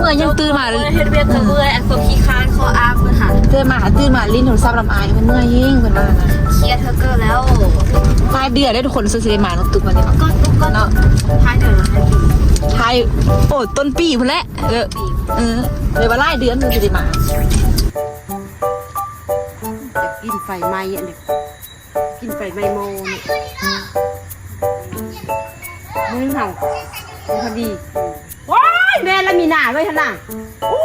ເມື່ອຍ ຍັງຕື່ນມາ ເຮັດວຽກກໍເມື່ອຍ ອັນພວກຂີ້ຄ້ານຂໍ້ອ້າງເພິ່ນຫັ້ນ ຕື່ນມາ ຕື່ນມາຫຼິ້ນໂທລະສັບນຳອ້າຍ ເພິ່ນເມື່ອຍແຮງ ເພິ່ນວ່ານະ ເຄຍເທື່ອເກີນແລ້ວ ຫຼາຍເດືອນແລ້ວທຸກຄົນ ເຊິ່ງຊິໄດ້ມາເນາະ ຕຶກມານີ້ເນາະ ກໍ ກໍ ກໍ ເນາະ ທ້າຍເດືອນ ທ້າຍປີ ທ້າຍ ໂອ້ ຕົ້ນປີພຸ້ນແຫຼະ ເອີ ເອີ ເລີຍວ່າຫຼາຍເດືອນເຊິ່ງຊິໄດ້ມາ ກິນໄຟໄໝ້ອັນນີ້ ກິນໄຟໄໝ້ໝໍ້ນີ້ ມື້ເຮົາພໍດີ ໂອ້ຍ ແມ່ລະມີນາເວີຍຫັ້ນນະ ອູ້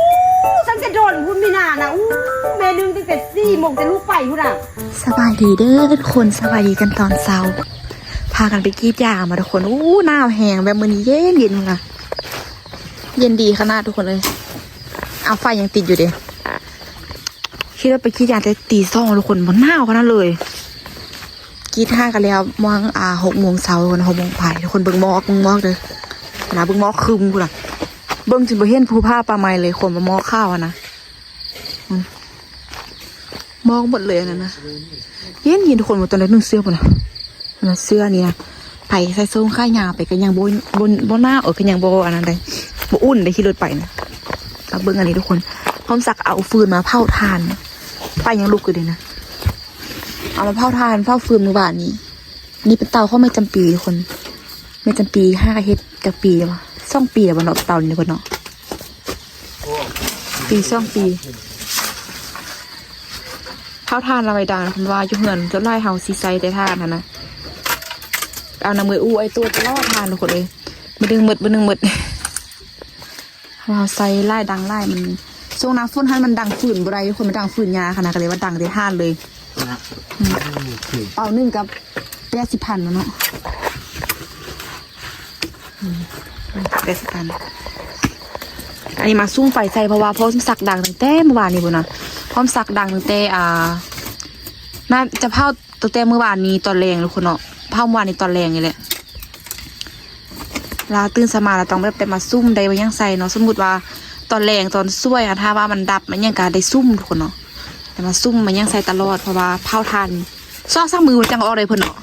ຕັ້ງແຕ່ດົນພຸ້ນມີນານະ ອູ້ ແມ່ດຶງຕັ້ງແຕ່ສີ່ໂມງແຕ່ລູກໄປພຸ້ນນະ ສະບາຍດີເດີທຸກຄົນ ສະບາຍດີກັນຕອນເຊົ້າ ພາກັນໄປກຣີດຢາງມາທຸກຄົນ ອູ້ ໜາວແຮງ ແບບມື້ນີ້ເຢັນໆ ພຸ້ນນະ ເຢັນດີຂະໜາດທຸກຄົນເອີຍ ເອົາໄຟຍັງຕິດຢູ່ເດ ຂີ່ລົດໄປກຣີດຢາງແຕ່ຕີສອງທຸກຄົນ ບໍ່ໜາວຂະໜາດເລີຍ ກຣີດຫາກະແລ້ວ ໝ່ວງ ອ່າ ຫົກໂມງເຊົ້າ ທຸກຄົນ ຫົກໂມງປາຍ ທຸກຄົນເບິ່ງໝອກ ເບິ່ງໝອກເດີ ຫັ້ນນະ ເບິ່ງໝອກຄຶ້ມພຸ້ນນະ ເບິ່ງຈົນບໍ່ເຫັນພູຜາປ່າໄມ້ເລີຍ ຄົນວ່າໝອກຂາວຫັ້ນນະ ອືມ ໝອກໝົດເລີຍອັນນັ້ນນະ ເຢັນໆ ທຸກຄົນ ບໍ່ຕ້ອງໄດ້ນຸ່ງເສື້ອພຸ້ນນະ ເສື້ອນີ້ນະ ໄປໃສ່ໂສ້ງຂາຍາວໄປກໍຍັງບໍ່ ບໍ່ ບໍ່ໜາວ ເອີ ກໍຍັງບໍ່ອັນນັ້ນໃດ ບໍ່ອຸ່ນໃດ ຂີ່ລົດໄປນະ ລະເບິ່ງອັນນີ້ທຸກຄົນ ພ້ອມສັກເອົາຟືນມາເຜົາຖ່ານ ໄຟຍັງລຸກຢູ່ເດນະ ເອົາມາເຜົາຖ່ານ ເຜົາຟືນມື້ວານນີ້ ນີ້ເປັນເຕົາຂອງແມ່ຈຳປີທຸກຄົນ ແມ່ຈຳປີຫາເຮັດຈັກປີແລ້ວວະ ສອງປີແລ້ວບໍ່ເນາະ ເຕົານີ້ເພິ່ນເນາະ ປີສອງປີ ເຜົາຖ່ານລະໄວ້ດັງ ເພິ່ນວ່າຢູ່ເຮືອນສ່ວນຫຼາຍເຮົາຊິໃຊ້ແຕ່ຖ່ານຫັ້ນນະ ເອົານຳເອື້ອຍອູ້ອ້າຍໂຕຕະຫຼອດຖ່ານທຸກຄົນເອີຍ ມື້ໜຶ່ງໝົດ ມື້ໜຶ່ງໝົດ ເຮົາໃສ່ຫຼາຍດັງຫຼາຍ ມັນ ຊ່ວງໜ້າຝົນຫັ້ນມັນດັງຟືນບໍ່ໄດ້ ຄົນມັນດັງຟືນຍາກຫັ້ນນະ ກໍເລີຍວ່າດັງແຕ່ຖ່ານເລີຍ ນະ ອືມ ໂອເຄ ເປົາໜຶ່ງກັບແປດສິບພັນແລ້ວເນາະ ອືມ ແປດສິບພັນ ອັນນີ້ມາສຸມໄຟໃສ່ ເພາະວ່າພ້ອມສັກດັງຕັ້ງແຕ່ມື້ວານນີ້ພຸ້ນນະ ພ້ອມສັກດັງຕັ້ງແຕ່ ອ່າ ໜ້າຈະເຜົາ ຕັ້ງແຕ່ມື້ວານນີ້ຕອນແລງທຸກຄົນເນາະ ເຜົາມື້ວານນີ້ຕອນແລງນີ້ແຫຼະ ລາວຕື່ນເຊົ້າມາລາວຕ້ອງແບບໄດ້ມາສຸມໄດ້ມາຫຍັງໃສ່ເນາະ ສົມມຸດວ່າຕອນແລງຕອນສວຍ ຖ້າວ່າມັນດັບມັນຫຍັງກະໄດ້ສຸມທຸກຄົນເນາະ ໄດ້ມາສຸມມາຫຍັງໃສ່ຕະຫຼອດ ເພາະວ່າເຜົາຖ່ານສອງສາມມື້ມັນຈັ່ງອອກໄດ້ເພິ່ນເນາະ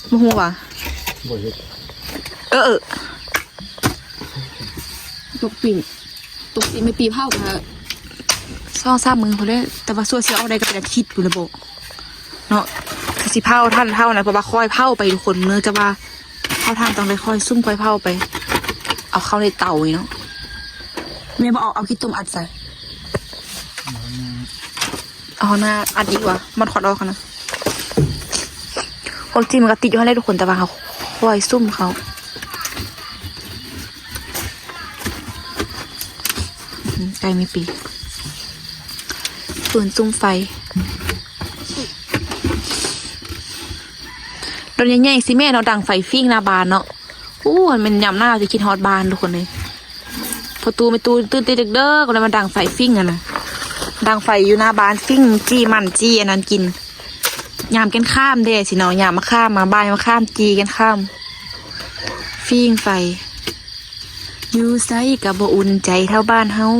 ບໍ່ຮູ້ວ່າ ບໍ່ເຮັດ ເອີ ເອີ ຕົກປີ ຕົກຊິແມ່ນປີເຜົາກະສອງສາມມື້ພຸ້ນແຫຼະ ແຕ່ວ່າສ່ວນຊິອອກໄດ້ກະເປັນອາທິດພຸ້ນແຫຼະບໍ ເນາະ ກະຊິເຜົາທັນເຜົານະ ເພາະວ່າຄ່ອຍເຜົາໄປທຸກຄົນ ເນື່ອງຈາກວ່າເຜົາຖ່ານຕ້ອງໄດ້ຄ່ອຍສຸມຄ່ອຍເຜົາໄປ ເອົາເຂົ້າໃນເຕົານີ້ເນາະ ແມ່ບໍ່ເອົາ ເອົາຂີ້ຕົມອັດໃສ່ ເອົາໜ້າອັດອີກວ່າ ມັນຄວັນອອກຫັ້ນນະ ຄວາມຈິງມັນກະຕິດຢູ່ຫັ້ນແຫຼະທຸກຄົນ ແຕ່ວ່າເຮົາຄ່ອຍສຸມເຂົ້າ ອືມ ໄກ່ມີປີກ ຟືນສຸມໄຟ ດອນໃຫຍ່ໆ ຊິແມ່ນເນາະ ດັງໄຟຟິ້ງໜ້າບ້ານເນາະ ອູ້ ຄັນແມ່ນຍາມໜາວຊິຄິດຮອດບ້ານທຸກຄົນເອີຍ ພໍ່ຕູ້ແມ່ຕູ້ຕື່ນແຕ່ເດິກໆ ກໍໄດ້ມາດັງໄຟຟິ້ງຫັ້ນນະ ດັງໄຟຢູ່ໜ້າບ້ານ ຟິ້ງຈີ່ມັນຈີ່ອັນນັ້ນກິນ ຍາມແກ່ນຂ້າມເດ້ຊີ້ເນາະ ຍາມມາຂ້າມ ມາບ່າຍມາຂ້າມ ຈີ່ແກ່ນຂ້າມ ຟິ້ງໄຟ ຢູ່ໃສກໍບໍ່ອຸ່ນໃຈເທົ່າບ້ານເຮົາ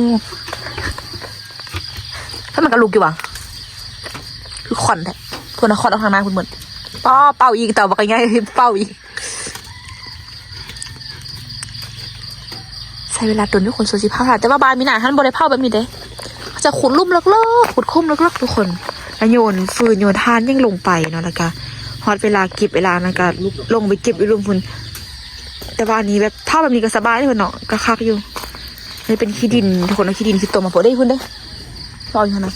ແລ້ວມັນກໍລຸກຢູ່ຫວາ ຄືຂວັນແທ້ ພຸ້ນນະ ຂວັນອອກທາງໜ້າພຸ້ນໝົດ ປ້າ ເປົ່າອີກ ເຕົາບັກໃຫຍ່ ເປົ່າອີກ ໃຊ້ເວລາດົນຢູ່ຄົນ ສ່ວນຊິເຜົາຖ່ານ ແຕ່ວ່າບ້ານມີນາຫັ້ນບໍ່ໄດ້ເຜົາແບບນີ້ເດ້ ເຂົາຈະຂຸດຫຼຸມເລິກໆ ຂຸດຂຸມເລິກໆ ທຸກຄົນ ແລ້ວໂຍນຟືນໂຍນຖ່ານຫຍັງລົງໄປເນາະ ແລ້ວກະຮອດເວລາເກັບເວລານັ້ນກະລົງໄປເກັບຢູ່ລຸ່ມພຸ້ນ ແຕ່ວ່າອັນນີ້ແບບເຜົາແບບນີ້ກະສະບາຍເດ້ເພິ່ນເນາະ ກະຄັກຢູ່ ນີ້ເປັນຂີ້ດິນ ທຸກຄົນ ເອົາຂີ້ດິນຂີ້ຕົມມາໂປະເດ້ ພຸ້ນເດ້ ເວົ້າຢູ່ຫັ້ນນະ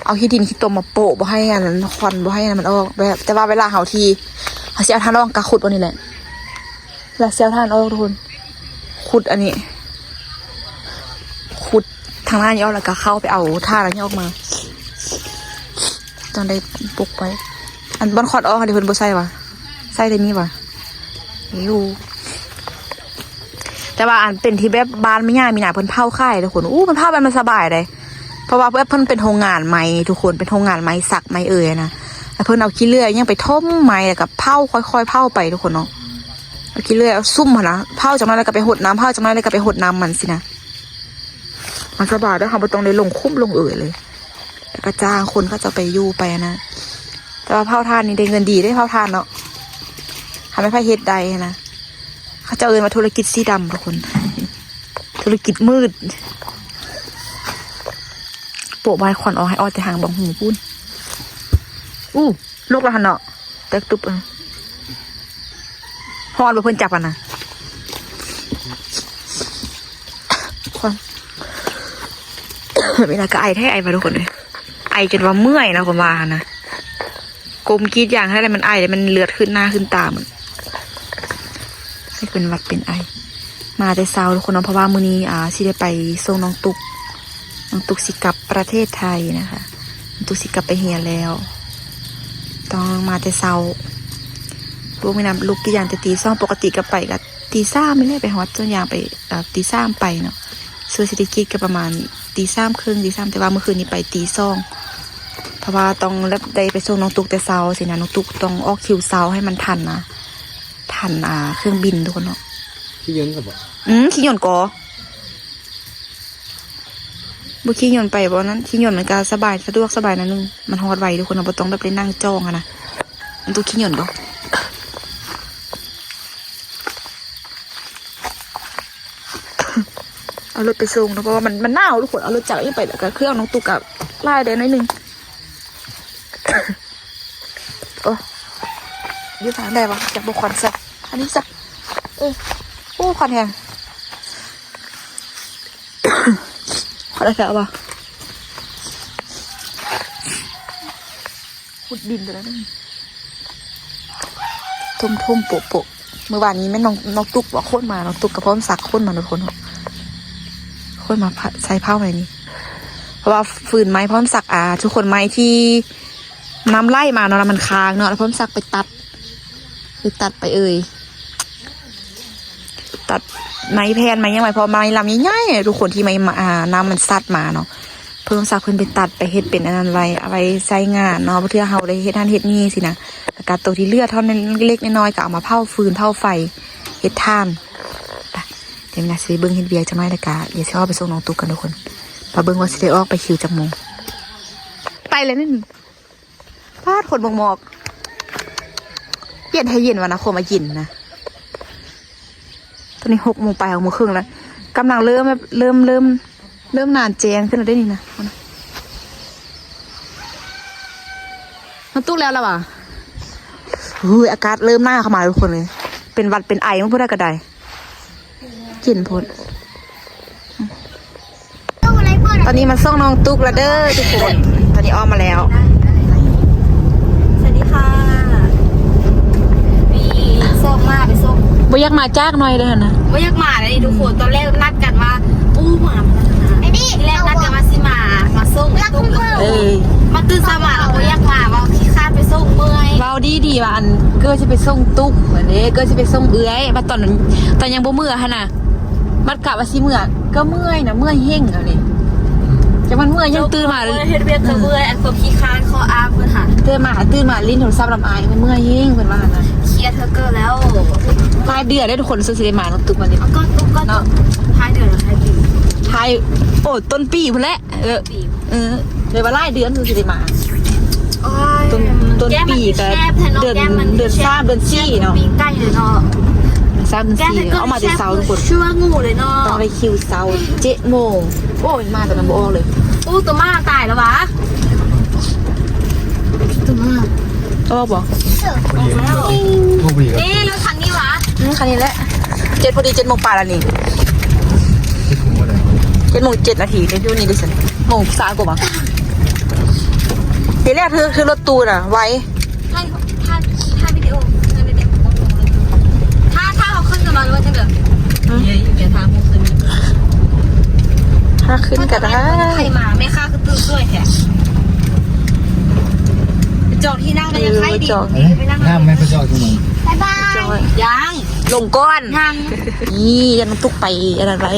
ເອົາຂີ້ດິນຂີ້ຕົມມາໂປະ ບໍ່ໃຫ້ອັນນັ້ນ ຄວັນ ບໍ່ໃຫ້ອັນນັ້ນມັນອອກ ແບບ ແຕ່ວ່າເວລາເຮົາທີ່ ເຮົາຊິເອົາຖ່ານອອກ ກະຂຸດເອົານີ້ແຫຼະ ລະແຊວຖ່ານອອກທຸກຄົນ ຂຸດອັນນີ້ ຂຸດທາງໜ້ານີ້ອອກ ລະກະເຂົ້າໄປເອົາຖ່ານອັນນີ້ອອກມາ ຈັ່ງໄດ້ປົກໄວ້ ອັນບ່ອນຄວັນອອກຫັ້ນເດ ເພິ່ນບໍ່ໃສ່ຫວາ ໃສ່ແຕ່ນີ້ຫວາ ນີ້ຢູ່ ແຕ່ວ່າອັນເປັນທີ່ແບບບ້ານແມ່ຍ່າມີນາເພິ່ນເຜົາຂາຍທຸກຄົນ ອູ້ ເພິ່ນເຜົາແບບມັນສະບາຍເດ້ ເພາະວ່າແບບເພິ່ນເປັນໂຮງງານໄມ້ທຸກຄົນ ເປັນໂຮງງານໄມ້ສັກໄມ້ເອີຍນະ ແລ້ວເພິ່ນເອົາຂີ້ເຫຼືອຫຍັງໄປຖົມໄມ້ ແລ້ວກໍເຜົາ ຄ່ອຍໆເຜົາໄປທຸກຄົນເນາະ ເອົາຂີ້ເຫຼືອເອົາສຸມຫັ້ນນະ ເຜົາຈັກໜ້ອຍແລ້ວກໍໄປຫົດນ້ຳ ເຜົາຈັກໜ້ອຍແລ້ວກໍໄປຫົດນ້ຳມັນຊີ້ນະ ມັນສະບາຍເດີ້ ເຮົາບໍ່ຕ້ອງໄດ້ລົງຂຸມລົງເອີຍເລີຍ ແລ້ວກໍຈ້າງຄົນເຂົາເຈົ້າໄປຢູ່ໄປອັນນັ້ນ ແຕ່ວ່າເຜົາຖ່ານນີ້ໄດ້ເງິນດີເດ້ ເຜົາຖ່ານເນາະ ຖ້າແມ່ນໃຜເຮັດໄດ້ຫັ້ນນະ ເຂົາເຈົ້າເອີ້ນວ່າທຸລະກິດສີດຳທຸກຄົນ ທຸລະກິດມືດ ໂປະບາຍຂວັນອອກ ໃຫ້ອອກແຕ່ຫາງບອງຫູພຸ້ນ. ອູ້ ລົກແລ້ວຫັ້ນເນາະ ແຕກຕຸບ. ຮອດບໍ່ເພິ່ນຈັບຫັ້ນນະ? ຄວັນ ເວລາກໍໄອແທ້ ໄອວ່າທຸກຄົນເອີຍ ໄອຈົນວ່າເມື່ອຍນະ ຄວາມວ່າຫັ້ນນະ. ກົມກຣີດຢາງໃຫ້ແລ້ວມັນໄອ ແລ້ວມັນເລືອດຂຶ້ນໜ້າຂຶ້ນຕາໝົດ ໃຫ້ເປັນຫວັດເປັນໄອ. ມາແຕ່ເຊົ້າທຸກຄົນເນາະ ເພາະວ່າມື້ນີ້ ອ່າ ຊິໄດ້ໄປສົ່ງນ້ອງຕຸກ ນ້ອງຕຸກຊິກັບປະເທດໄທນະຄະ ນ້ອງຕຸກຊິກັບໄປຮຽນແລ້ວ ຕ້ອງມາແຕ່ເຊົ້າ. ລຸກມີນຳ ລຸກກຣີດຢາງແຕ່ຕີສອງ ປົກກະຕິກໍໄປກໍຕີສາມນີ້ແຫຼະ ໄປຮອດສວນຢາງໄປ ເອີ ຕີສາມໄປເນາະ ສວນເສດຖະກິດກໍປະມານຕີສາມເຄິ່ງ ຕີສາມ ແຕ່ວ່າມື້ຄືນນີ້ໄປຕີສອງ ເພາະວ່າຕ້ອງແບບໄດ້ໄປສົ່ງນ້ອງຕຸກແຕ່ເຊົ້າຊີ້ນະ ນ້ອງຕຸກຕ້ອງອອກຄິວເຊົ້າໃຫ້ມັນທັນນະ ທັນ ອ່າ ເຄື່ອງບິນທຸກຄົນເນາະ. ຂີ່ຍົນຊະບໍ? ອືມ ຂີ່ຍົນກໍ ບໍ່ຂີ່ຍົນໄປບໍ່ນັ້ນ ຂີ່ຍົນມັນກະສະບາຍ ສະດວກສະບາຍໜ້ອຍໜຶ່ງ ມັນຮອດໄວທຸກຄົນເນາະ ບໍ່ຕ້ອງແບບໄດ້ນັ່ງຈ້ອງຫັ້ນນະ. ມັນຕ້ອງຂີ່ຍົນບໍ່? ເອົາລົດໄປສົ່ງເນາະ ເພາະວ່າມັນ ມັນໜາວທຸກຄົນ ເອົາລົດຈັກອີກໄປ ແລ້ວກະເຄື່ອງນ້ອງຕຸກກະຫຼາຍແດ່ໜ້ອຍໜຶ່ງ. ໂອ້ ຢູ່ທາງໃດວະ? ຈັກບໍ່ຄວັນຊະ ອັນນີ້ຊະ. ເອີ ໂອ້ ຄວັນແຮງ ຄວັນແຮງວ່າ ຂຸດດິນໄປແລ້ວ ຖົມໆ ໂປະໆ. ມື້ວານນີ້ແມ່ນນ້ອງ ນ້ອງຕຸກບໍ່ ໂຄນມາ ນ້ອງຕຸກກັບພ້ອມສັກໂຄນມາທຸກຄົນເນາະ ໂຄນມາໃສ່ເຜົາໃນນີ້ ເພາະວ່າຟືນໄໝ້ພ້ອມສັກ ອ່າ ທຸກຄົນ ໄມ້ທີ່ ນ້ຳໄຫຼມາເນາະ ແລ້ວມັນຄ້າງເນາະ ແລ້ວພ້ອມສັກໄປຕັດ ຄືຕັດໄປເອີຍ ຕັດໄມ້ແຜ່ນໄມ້ຫຍັງໄວ້ ເພາະໄມ້ລຳໃຫຍ່ໆ ທຸກຄົນ ທີ່ໄມ້ ອ່າ ນ້ຳມັນຊັດມາເນາະ ເພິ່ນສັກເພິ່ນໄປຕັດໄປເຮັດເປັນອັນນັ້ນໄວ້ ເອົາໄວ້ໃຊ້ງານເນາະ ເພື່ອເຮົາໄດ້ເຮັດຫັ້ນເຮັດນີ້ຊີ້ນະ ແລ້ວກະໂຕທີ່ເຫຼືອທ່ອນເລັກໆນ້ອຍໆ ກໍເອົາມາເຜົາຟືນເຜົາໄຟເຮັດຖ່ານ. ໄປ ດຽວມີນາຊິໄປເບິ່ງເຮັດວຽກຈັກໜ້ອຍ ແລ້ວກະດຽວຊິອອກໄປສົ່ງນ້ອງຕຸກກ່ອນທຸກຄົນ ມາເບິ່ງວ່າຊິໄດ້ອອກໄປຄິວຈັກໂມງ. ໄປແລ້ວນີ້ ປາດ ຄົນໝອກໆ ປ່ຽນໃຫ້ເຢັນວ່ານະ ຄົນມາເຢັນນະ. ຕອນນີ້ຫົກໂມງປາຍ ຫົກໂມງເຄິ່ງແລ້ວ ກຳລັງເລີ່ມແບບ ເລີ່ມ ເລີ່ມ ເລີ່ມໜ້າແຈ້ງຂຶ້ນແລ້ວເດ້ນີ້ນະ. ນ້ອງຕຸກແລ້ວລະຫວາ? ເຮີ້ຍ ອາກາດເລີ່ມໜາວເຂົ້າມາທຸກຄົນເອີຍ ເປັນຫວັດເປັນໄອໝົດຜູ້ໃດກໍໄດ້ ກິນໂພດ. ຕອນນີ້ມາສົ່ງນ້ອງຕຸກແລ້ວເດີທຸກຄົນ ຕອນນີ້ອອກມາແລ້ວ. ສະຫວັດດີຄ່ະ ມີສອງໝາໄປສົ່ງ ບໍ່ຢາກມາຈັກໜ້ອຍເລີຍຫັ້ນນະ ບໍ່ຢາກມາເລີຍທຸກຄົນ. ຕອນແລກນັດກັນວ່າ ປູ້ ມາ ທີແລກນັດກັນວ່າຊິມາ ມາສົ່ງຕຸກ ເອີ ມາຕື່ນເຊົ້າມາລະບໍ່ຢາກມາ ເວົ້າຂີ້ຄ້ານໄປສົ່ງ ເມື່ອຍ. ເວົ້າດີໆ ວ່າ ອັນ ເກີດຊິໄປສົ່ງຕຸກ ອັນເດ້ ເກີດຊິໄປສົ່ງເອື້ອຍ ວ່າຕອນ ຕອນຍັງບໍ່ເມືອຫັ້ນນະ ບັດກະວ່າຊິເມືອ ກໍເມື່ອຍນະ ເມື່ອຍແຮງແລ້ວນີ້ ຈັກມັນເມື່ອຍຫຍັງ ຕື່ນມາ ເຮັດວຽກກໍເມື່ອຍ ອັນຄວາມຂີ້ຄ້ານຂໍ້ອ້າງເພິ່ນຫັ້ນ ຕື່ນມາ ຕື່ນມາຫຼິ້ນໂທລະສັບນຳອ້າຍ ເມື່ອຍແຮງ ເພິ່ນວ່າຫັ້ນນະ. ເຄຍເທື່ອເກີນແລ້ວ ຫຼາຍເດືອນເດ້ທຸກຄົນ ເຊິ່ງຊິໄດ້ມານ້ອງຕຸກມານີ້ ເອົາກ່ອນ ຕຸກກ່ອນ ເນາະ ທ້າຍເດືອນ ທ້າຍປີ ທ້າຍ ໂອ້ ຕົ້ນປີພຸ້ນແຫຼະ ເອີ ເອີ ໄດ້ວ່າຫຼາຍເດືອນເພິ່ນຊິໄດ້ມາ. ໂອ້ຍ ຕົ້ນ ຕົ້ນປີກໍເດືອນ ເດືອນສາມ ເດືອນສີ່ເນາະ ປີໃກ້ເລີຍເນາະ ສາມ ເດືອນສີ່ ເອົາມາແຕ່ເຊົ້າທຸກຄົນ ຊື່ວ່າງູເລີຍເນາະ ຕ້ອງໄດ້ຄິວເຊົ້າ ເຈັດໂມງ. ໂອ້ຍ ມາຕອນນັ້ນບໍ່ອອກເລີຍ. ໂອ້ ໂຕໝາຕາຍແລ້ວຫວາ? ໂຕໝາ ອອກບໍ່? ເອີ ອອກແລ້ວ. ເອີ ລົດຄັນນີ້ຫວາ? ອືມ ຄັນນີ້ແຫຼະ ເຈັດ ພໍດີ ເຈັດໂມງປາຍແລ້ວນີ້. ເຈັດໂມງເຈັດນາທີ ເປັນຢູ່ນີ້ເດ້ຊັ້ນ ໂມງຊາວກວ່າບໍ່? ທີແລກຖື ຖືລົດຕູ້ນະ ໄວ. ຖ່າຍ ຖ່າຍ ຖ່າຍວິດີໂອ ຖ່າຍວິດີໂອ ຖ້າ ຖ້າເຮົາຂຶ້ນກັນມາ ຫຼືວ່າຈັ່ງໃດ? ຮະ? ເອີ ຢູ່ແມ່ທາງບໍ່ຂຶ້ນ ຖ້າຂຶ້ນກໍໄດ້. ໃຜມາ ແມ່ຄ້າຄືຕື່ນສວຍແທ້ ຈອງທີ່ນັ່ງກໍຍັງໄຄດີ ເອີ ໄປນັ່ງ ນ້ຳແມ່ນໄປຈອດຢູ່ໝ່ອງ ບາຍບາຍ ຍັງ ລົງກ່ອນ ຍັງ ນີ້ ຍັງຕຸກໄປອັນນັ້ນໄວ້.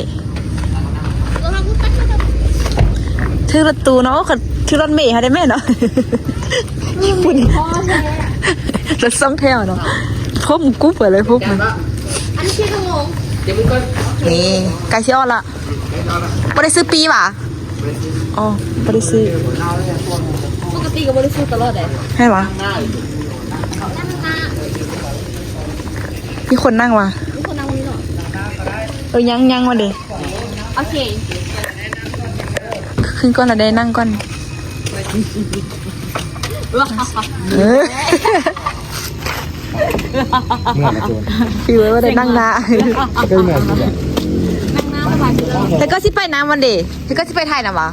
ຖືລົດຕູ້ເນາະ ຖືລົດເມເຮົາໄດ້ແມ່ນເນາະ ຍີ່ປຸ່ນ ລົດສອງແຖວເນາະ ຜົມກຸບໄປເລີຍ ຜົມ ອັນນີ້ ນີ້ໃກ້ຊິອອກລະ ບໍ່ໄດ້ຊື້ປີ້ຫວາ? ອໍ ບໍ່ໄດ້ຊື້ ປົກກະຕິກໍບໍ່ໄດ້ຊື້ຕະຫຼອດເດ້ ໃຫ້ຫວາ? ມີຄົນນັ່ງຫວາ? ມີຄົນນັ່ງນີ້ເນາະ ເອີ ຍັງ ຍັງວ່າເດ້. ໂອເຄ ຂຶ້ນກ່ອນລະໄດ້ນັ່ງກ່ອນ ເອີ ເມື່ອນະໂຈນ ຟີເວີວ່າໄດ້ນັ່ງໜ້າ ເຄີຍເມື່ອນ ແລ້ວກໍຊິໄປນຳວັນເດ ແລ້ວກໍຊິໄປຖ່າຍນຳຫວາ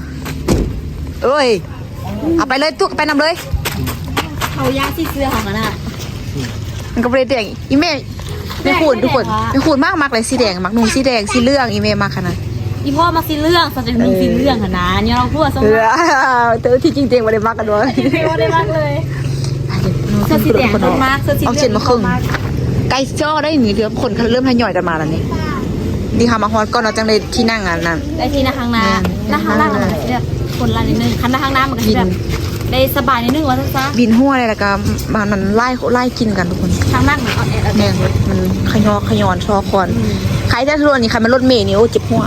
ໂອ້ຍ ເອົາໄປເລີຍ ຕຸກໄປນຳເລີຍ ເຂົາຢາກຊິເຊື່ອເຮົາຫັ້ນນະ ມັນກໍບໍ່ໄດ້ແດງ ອີແມ່ ແມ່ຄູນ ແມ່ຄູນ ທຸກຄົນ ແມ່ຄູນມັກ ມັກເລີຍ ສີແດງ ມັກນຸ່ງສີແດງ ສີເຫຼືອງ ອີແມ່ມັກຂະໜາດ ອີພໍ່ມັກສີເຫຼືອງ ສັນຈະນຸ່ງ ເອີ ສີເຫຼືອງຫັ້ນນະ ຍ້ອນເຮົາຜົວສົ່ງ ເອີ ມາ ແຕ່ທີ່ຈິງຕົວເອງບໍ່ໄດ້ມັກກັນບໍ່ ຕົວເອງບໍ່ໄດ້ມັກເລີຍ ເສື້ອສີແດງເພິ່ນມັກ ເສື້ອສີເຫຼືອງເພິ່ນບໍ່ມັກ ໃກ້ຈອດໄດ້ນີ້ ເລີ່ມ ຄົນເລີ່ມທະຍອຍກັນມາແລ້ວນີ້ ດີເຮົາມາຮອດກ່ອນເນາະ ຈັ່ງໄດ້ທີ່ນັ່ງອັນນັ້ນ ໄດ້ທີ່ນັ່ງຂ້າງໜ້າ ແມ່ນ ນັ່ງຂ້າງຫຼັງມັນຊິແບບຄົນລະນິດໜຶ່ງ ຄັນນັ່ງຂ້າງໜ້າມັນກໍຊິແບບ ແມ່ນ ໄດ້ສະບາຍໜ້ອຍໜຶ່ງວ່າຊັ້ນຊະ ວິນຫົວເລີຍ ແລ້ວກໍມັນ ມັນຫຼາຍ ຫຼາຍກິ່ນກັນທຸກຄົນ ທາງນັ່ງມັນອອດແອດອອດແອດ ແມ່ນ ມັນຂະຫຍອກຂະຫຍອນຊອກຄອນ ອືມ ໃຄແຕ່ສ່ວນນີ້ ຄັນແມ່ນລົດເມນີ້ ໂອ້ ເຈັບຫົວ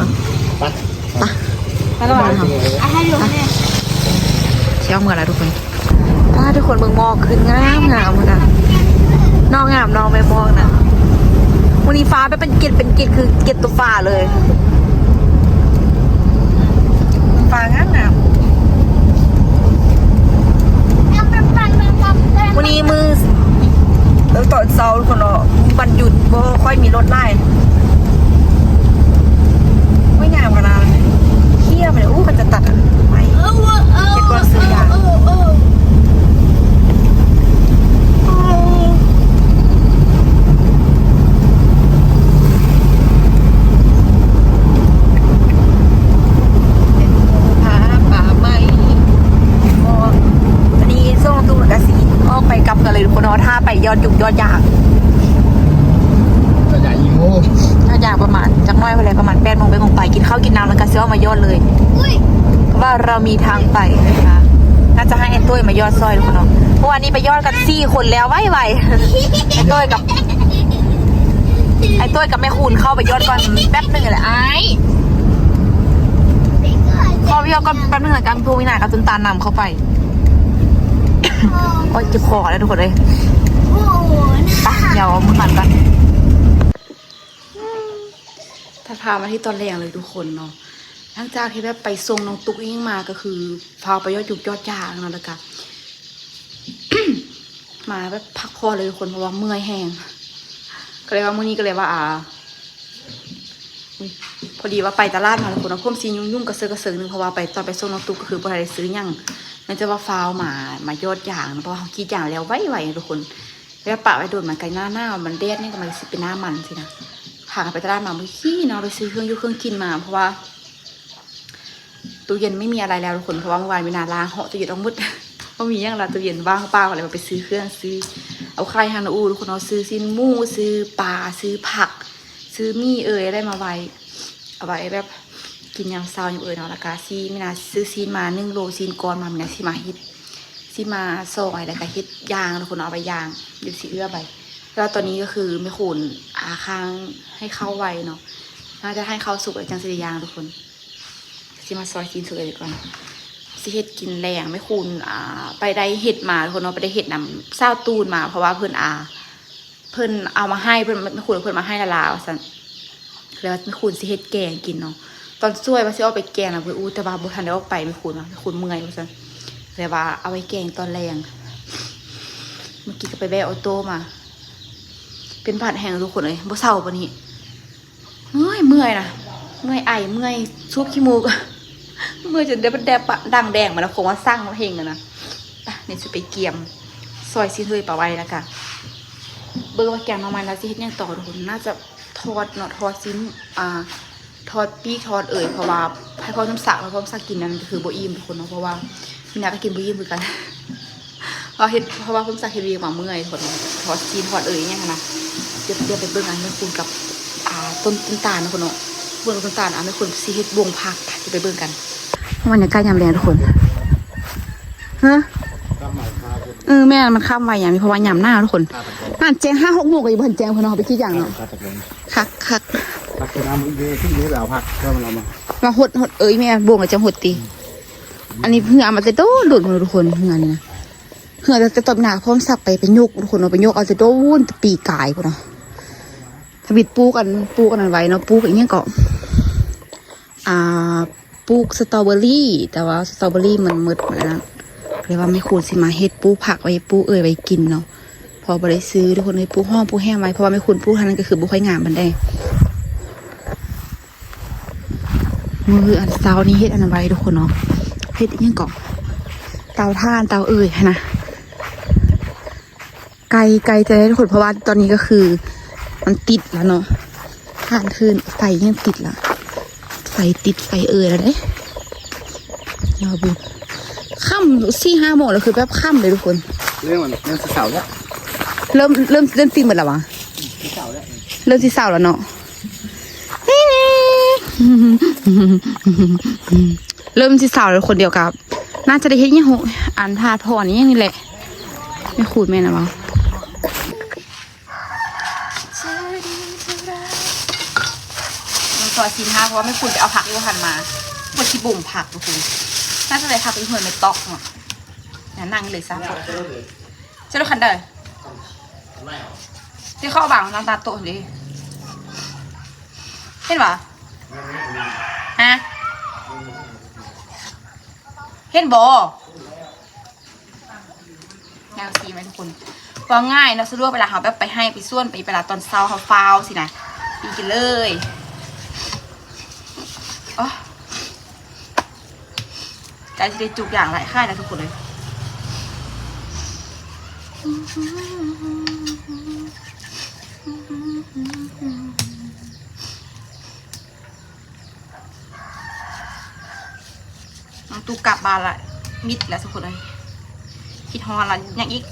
ໄປ ໄປ ໄປລະຫວ່າງ ອ່ະ ໃຫ້ຢູ່ ໄປ ແມ່ ຊິເອົາເມືອລະທຸກຄົນ ປ້າ ທຸກຄົນເບິ່ງໝອກຂຶ້ນງາມໆ ພຸ້ນນະ ເນາະ ງາມເນາະ ແມ່ນໝອກນະ ມື້ນີ້ຟ້າແບບເປັນເກັດ ເປັນເກັດ ຄືເກັດຕົວຟ້າເລີຍ ຟ້າງາມໆ ມື້ນີ້ມື້ ເອີ ຕອນເຊົ້າພຸ້ນເນາະ ວັນຢຸດ ບໍ່ຄ່ອຍມີລົດຫຼາຍ ໂອ້ຍ ງາມຂະໜາດ ເຄຍໄປເລີຍ ໂອ້ ເຂົາຈະຕັດອັນໄມ້ ເກັບກ່ອນຊື້ຢາງ ເປັນໂຮງຜ້າຜ້າໄໝ ອັນນີ້ສົ່ງຕູ້ແລ້ວກະຊິອອກໄປກັບກັນເລີຍທຸກຄົນເນາະ ຖ້າໄປຍອດຢຸກຍອດຢາງ ຍອດຢາງອີໂມ ຍອດຢາງປະມານຈັກໜ້ອຍພຸ້ນແຫຼະ ປະມານແປດໂມງ ແປດໂມງປາຍ ກິນເຂົ້າກິນນ້ຳແລ້ວກະຊິອອກມາຍອດເລີຍ ເພາະວ່າເຮົາມີທາງໄປນະຄະ ໜ້າຈະໃຫ້ອ້າຍຕຸ້ຍມາຍອດຊ່ອຍທຸກຄົນເນາະ ເພາະວ່ານີ້ໄປຍອດກັນສີ່ຄົນແລ້ວ ໄວໆ ອ້າຍຕຸ້ຍກັບ ອ້າຍຕຸ້ຍກັບແມ່ຄູນເຂົ້າໄປຢອດກ່ອນແປັບໜຶ່ງແຫຼະອ້າຍ ຂໍໄປຢອດກ່ອນແປັບໜຶ່ງລະກັນ ຜູ້ມີໜ້າກັບຕົ້ນຕານນຳເຂົ້າໄປ ໂອ້ຍ ເຈັບຄໍແລ້ວທຸກຄົນເອີຍ ໄປ ດຽວເອົາມືພັນກ່ອນ ຕັດພາບມາທີ່ຕອນແລງເລີຍທຸກຄົນເນາະ ຫຼັງຈາກທີ່ແບບໄປສົ່ງນ້ອງຕຸກອີ່ຫຍັງມາ ກໍຄືຟ້າວໄປຢອດຢຸກຢອດຢາງເນາະ ແລ້ວກະ ມາແບບພັກຜ່ອນເລີຍທຸກຄົນ ເພາະວ່າເມື່ອຍແຮງ ກໍເລີຍວ່າມື້ນີ້ກໍເລີຍວ່າ ອາ ອຸ້ຍ ພໍດີວ່າໄປຕະຫຼາດມາທຸກຄົນເນາະ ຜົມຊິຫຍຸ້ງໆກະເຊີກະເຊີໜຶ່ງ ເພາະວ່າໄປ ຕອນໄປສົ່ງນ້ອງຕຸກກໍຄືບໍ່ທັນໄດ້ຊື້ຫຍັງ ເນື່ອງຈາກວ່າຟ້າວມາ ມາຢອດຢາງເນາະ ເພາະວ່າເຮົາກຣີດຢາງແລ້ວໄວໆ ທຸກຄົນ ແລ້ວປະໄວ້ດົນ ມັນໃກ້ໜ້າໜາວ ມັນແດດແດ່ ກໍມັນຊິເປັນໜ້າມັນຊີ້ນະ ພາກັນໄປຕະຫຼາດມາມື້ກີ້ເນາະ ໄປຊື້ເຄື່ອງຢູ່ເຄື່ອງກິນມາ ເພາະວ່າ ຕູ້ເຢັນໄມ່ມີອະໄລແລ້ວທຸກຄົນ ເພາະວ່າມື້ວານມີນາລ້າງເຫາະຕູ້ເຢັນອອກໝົດ ບໍ່ມີຫຍັງລະ ຕູ້ເຢັນວ່າງເປົ່າ ກໍເລີຍວ່າໄປຊື້ເຄື່ອງ ຊື້ເອົາໄຂ່ຫັ້ນ ໂອ້ ທຸກຄົນເນາະ ຊື້ຊີ້ນໝູ ຊື້ປາ ຊື້ຜັກ ຊື້ໝີ່ເອີຍ ໄດ້ມາໄວ້ ເອົາໄວ້ແບບກິນຍາມເຊົ້າຍາມເອີຍເນາະ ແລ້ວກະຊີ້ ມີນາຊື້ຊີ້ນມາໜຶ່ງໂລ ຊີ້ນກ້ອນມາ ມີນາຊິມາເຮັດ ຊິມາຊອຍ ແລ້ວກະເຮັດຍ່າງທຸກຄົນເນາະ ເອົາໄປຍ່າງ ດຽວຊິເອື້ອໄປ ແລ້ວຕອນນີ້ກໍຄືແມ່ຄູນ ອາ ຄ້າງໃຫ້ເຂົ້າໄວ້ເນາະ ໜ້າຈະໃຫ້ເຂົ້າສຸກແລ້ວຈັ່ງຊິໄດ້ຍ່າງທຸກຄົນ ຊິມາຊອຍຊີ້ນສຸກໄວ້ກ່ອນ ຊິເຮັດກິນແລງ ແມ່ຄູນ ອາ ໄປໄດ້ເຫັດມາທຸກຄົນເນາະ ໄປໄດ້ເຫັດນຳສາວຕູນມາ ເພາະວ່າເພິ່ນ ອາ ເພິ່ນເອົາມາໃຫ້ ເພິ່ນ ແມ່ຄູນເພິ່ນມາໃຫ້ລະລາວ່າຊັ້ນ ແລ້ວແມ່ຄູນຊິເຮັດແກງກິນເນາະ ຕອນສວຍວ່າຊິອອກໄປແກງນະເພິ່ນ ອູ້ ແຕ່ວ່າບໍ່ທັນໄດ້ອອກໄປ ແມ່ຄູນວ່າ ແມ່ຄູນເມື່ອຍວ່າຊັ້ນ ແລ້ວວ່າເອົາໄວ້ແກງຕອນແລງ ມື້ກີ້ກໍໄປແວ່ອອໂຕ້ມາ ເປັນຫວັດແຮງທຸກຄົນເອີຍ ບໍ່ເຊົາປານນີ້ ເມື່ອຍ ເມື່ອຍນະ ເມື່ອຍໄອ ເມື່ອຍສູບຂີ້ມູກ ເມື່ອຍຈົນໄດ້ແບບ ແບບ ດັງແດງມາແລ້ວ ຄົງວ່າສັ່ງເຮັງຫັ້ນນະ ໄປ ນີ້ຊິໄປກຽມ ຊອຍຊີ້ນເລີຍປາໄວ້ ແລ້ວກະ ເບິ່ງວ່າແກງໜໍ່ໄມ້ລາວຊິເຮັດຫຍັງຕໍ່ທຸກຄົນ ໜ້າຈະທອດເນາະ ທອດຊີ້ນ ອ່າ ທອດປີກທອດເອີຍ ເພາະວ່າໃຫ້ພໍ່ສົມສັກ ໃຫ້ພໍ່ສົມສັກກິນນັ້ນກໍຄືບໍ່ອີ່ມທຸກຄົນເນາະ ເພາະວ່າມີນາກໍກິນບໍ່ອີ່ມຄືກັນ ເພາະເຮັດ ເພາະວ່າສົມສັກເຮັດວຽກມາເມື່ອຍທຸກຄົນ ທອດຊີ້ນທອດເອີຍຫຍັງຫັ້ນນະ ດຽວ ດຽວໄປເບິ່ງອັນແມ່ຄູນກັບ ອ່າ ຕົ້ນ ຕົ້ນຕານເນາະ ເບິ່ງຕົ້ນຕານ ອ່າ ແມ່ຄູນຊິເຮັດບົງຜັກ ດຽວໄປເບິ່ງກັນ ບັນຍາກາດຍາມແລງທຸກຄົນ ຮະ ເອີ ແມ່ນ ມັນຄ່ຳໄວຍາມນີ້ ເພາະວ່າຍາມໜາວທຸກຄົນ ນັ້ນແຈ້ງຫ້າຫົກໂມງກໍຍັງບໍ່ທັນແຈ້ງເພິ່ນເນາະ ເຮົາໄປກຣີດຢາງເນາະ ຄັກໆ ຄັກໆ ພັກກິນນ້ຳມື້ນີ້ ທີ່ໄດ້ໄປເອົາຜັກ ເພື່ອມັນເອົາມາ ວ່າຫົດ ຫົດ ເອີຍ ແມ່ນ ໂບງກໍຈະຫົດຕິ ອັນນີ້ເຮືອມາແຕ່ໂດນໆ ທຸກຄົນ ເຮືອນີ້ນະ ເຮືອແຕ່ຕອນໜ້າພ້ອມສັກໄປ ໄປຍົກ ທຸກຄົນເນາະ ໄປຍົກເອົາແຕ່ໂດນ ແຕ່ປີກາຍພຸ້ນເນາະ ທຳອິດປູກອັນ ປູກອັນນັ້ນໄວ້ເນາະ ປູກອີ່ຫຍັງເກາະ ອ່າ ປູກສະຕໍເບີຣີ ແຕ່ວ່າສະຕໍເບີຣີມັນໝົດ ອັນນັ້ນ ເລີຍວ່າແມ່ຄູນຊິມາເຮັດປູກຜັກໄວ້ ປູກເອີ່ຍໄວ້ກິນເນາະ ເພາະບໍ່ໄດ້ຊື້ ທຸກຄົນເອີຍ. ປູກຫອມປູກແຫ້ງໄວ້ ເພາະວ່າແມ່ຄູນປູກຫັ້ນ ນັ້ນກໍຄືບໍ່ຄ່ອຍງາມປານໃດ. ມື້ອັນເຊົ້ານີ້ເຮັດອັນນັ້ນໄວ້ ທຸກຄົນເນາະ ເຮັດອີ່ຫຍັງເກາະ ເຕົາຖ່ານ ເຕົາເອີ່ຍຫັ້ນນະ. ໄກ ໄກແຕ່ທຸກຄົນ ເພາະວ່າຕອນນີ້ກໍຄືມັນຕິດແລ້ວເນາະ ຖ່ານເທີນ ໄຟຍັງຕິດລະ ໄຟຕິດ ໄຟເອີ່ຍແລ້ວເດ້. ຍອດບຸນ ຄ່ຳສີ່ຫ້າໂມງແລ້ວ ຄືແບບຄ່ຳເດ້ທຸກຄົນ. ເລີ່ມ ເລີ່ມຊິເຊົ້າແລ້ວ ເລີ່ມ ເລີ່ມ ເລີ່ມຕິດໝົດແລ້ວຫວາ ເລີ່ມຊິເຊົ້າແລ້ວ ເລີ່ມຊິເຊົ້າແລ້ວເນາະ ນີ້ໆ ເລີ່ມຊິເຊົ້າແລ້ວ ຄົນດຽວກັບ ໜ້າຈະໄດ້ເຮັດຫຍັງ ອັນ ຖາດຖອນອີ່ຫຍັງນີ້ແຫຼະ. ແມ່ຄູນແມ່ນນະບໍ່? ມັນຊອຍຊີ້ນຫ້າ ເພາະວ່າແມ່ຄູນໄປເອົາຜັກຢູ່ຫັ້ນມາ ເພິ່ນຊິບົ່ມຜັກທຸກຄົນ. ໜ້າຈະໄດ້ຜັກຢູ່ເຮືອນແມ່ຕອກເນາະ. ນະ ນັ່ງເລີຍຊະ ເຈົ້າລະຄັນເດີ ທີ່ເຂົາວາງນຳຕາໂຕະຫັ້ນເດ້ ເຫັນບໍ່? ຮະ ເຫັນບໍ່? ຍາງຊີ້ແມ່ນທຸກຄົນ ເວົ້າງ່າຍເນາະ ສະດວກເວລາເຮົາແບບໄປໄຮ່ໄປສວນ ໄປ ເວລາຕອນເຊົ້າເຮົາຟ້າວຊີ້ນະ ກິນ ກິນເລີຍ. ໂອ້ ໃກ້ຊິໄດ້ຈູກຢາງຫຼາຍຄ້າຍແລ້ວທຸກຄົນເອີຍ. ນ້ອງຕູ້ກັບບ້ານລະ ມິດລະທຸກຄົນເອີຍ. ຄິດຮອດລະ ຍັງອີກ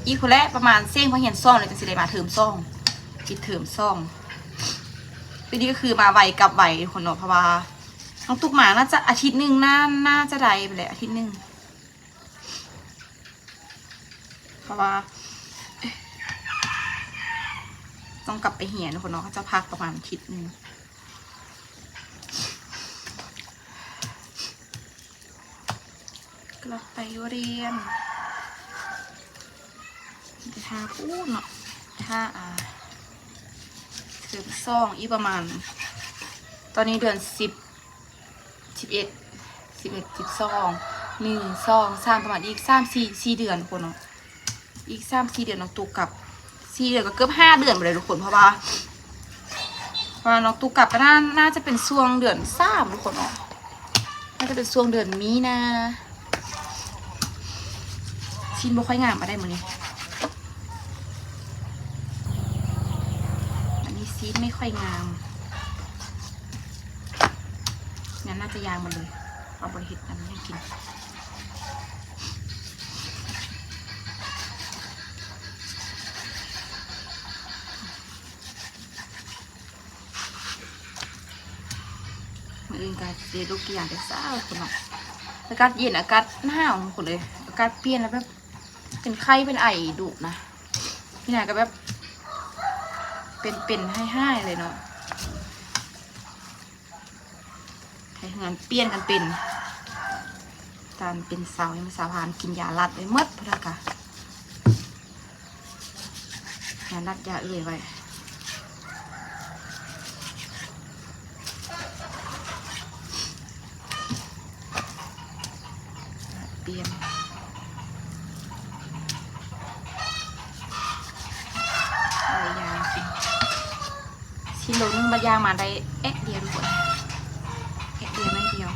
ອີກພຸ້ນແຫຼະ ປະມານເສັງພາກຮຽນສອງ ແລ້ວຈັ່ງຊິໄດ້ມາເທີມສອງ ປິດເທີມສອງ. ປີນີ້ກໍຄືມາໄວກັບໄວທຸກຄົນເນາະ ເພາະວ່ານ້ອງຕຸກມາໜ້າຈະອາທິດໜຶ່ງ ໜ້າ ໜ້າຈະໄດ້ພຸ້ນແຫຼະ ອາທິດໜຶ່ງ ເພາະວ່າຕ້ອງກັບໄປຮຽນພຸ້ນເນາະ ເຂົາເຈົ້າພັກປະມານອາທິດໜຶ່ງ. ກັບໄປຮຽນ ໄປຖ້າພຸ້ນເນາະ ຖ້າ ອ່າ ເທີມສອງ ອີກປະມານ ຕອນນີ້ເດືອນສິບ ສິບເອັດ ສິບເອັດ ສິບສອງ ໜຶ່ງ ສອງ ສາມ ປະມານອີກສາມ ສີ່ ສີ່ເດືອນພຸ້ນເນາະ. ອີກສາມສີ່ເດືອນນ້ອງຕຸກກັບ ສີ່ເດືອນກໍເກືອບຫ້າເດືອນພຸ້ນແຫຼະທຸກຄົນ ເພາະວ່າ ເພາະວ່ານ້ອງຕຸກກັບກໍໜ້າ ໜ້າຈະເປັນຊ່ວງເດືອນສາມທຸກຄົນເນາະ ໜ້າຈະເປັນຊ່ວງເດືອນມີນາ. ຊີ້ນບໍ່ຄ່ອຍງາມປານໃດມື້ນີ້ ອັນນີ້ຊີ້ນໄມ່ຄ່ອຍງາມ ງານໜ້າຈະຢ່າງໝົດເລີຍ ເຮົາບໍ່ໄດ້ເຮັດອັນນີ້ໃຫ້ກິນ. ມື້ອື່ນກໍຊິໄດ້ລຸກກ່ຽງແຕ່ເຊົ້າພຸ້ນເນາະ ອາກາດເຢັນ ອາກາດໜາວພຸ້ນເລີຍ ອາກາດປ່ຽນແລ້ວແບບເປັນໄຂ້ເປັນໄອດຸນະ ນີ້ນະ ກໍແບບເປັນໆ ໄຫ້ໆ ເລີຍເນາະ. ໃຫ້ເຮືອນປ່ຽນກັນເປັນ ຕານເປັນເຊົາ ຍັງເຊົາຫານກິນຢາລັດໄວ້ໝົດພຸ້ນລະກະ ຢາລັດຢາເອີ່ຍໄວ້. ປ່ຽນ ເອົາຢາກິນ ຊິໂລໜຶ່ງ ບາດຢາງມາໄດ້ແອະດຽວທຸກຄົນ ແອະດຽວໜ້ອຍດຽວ.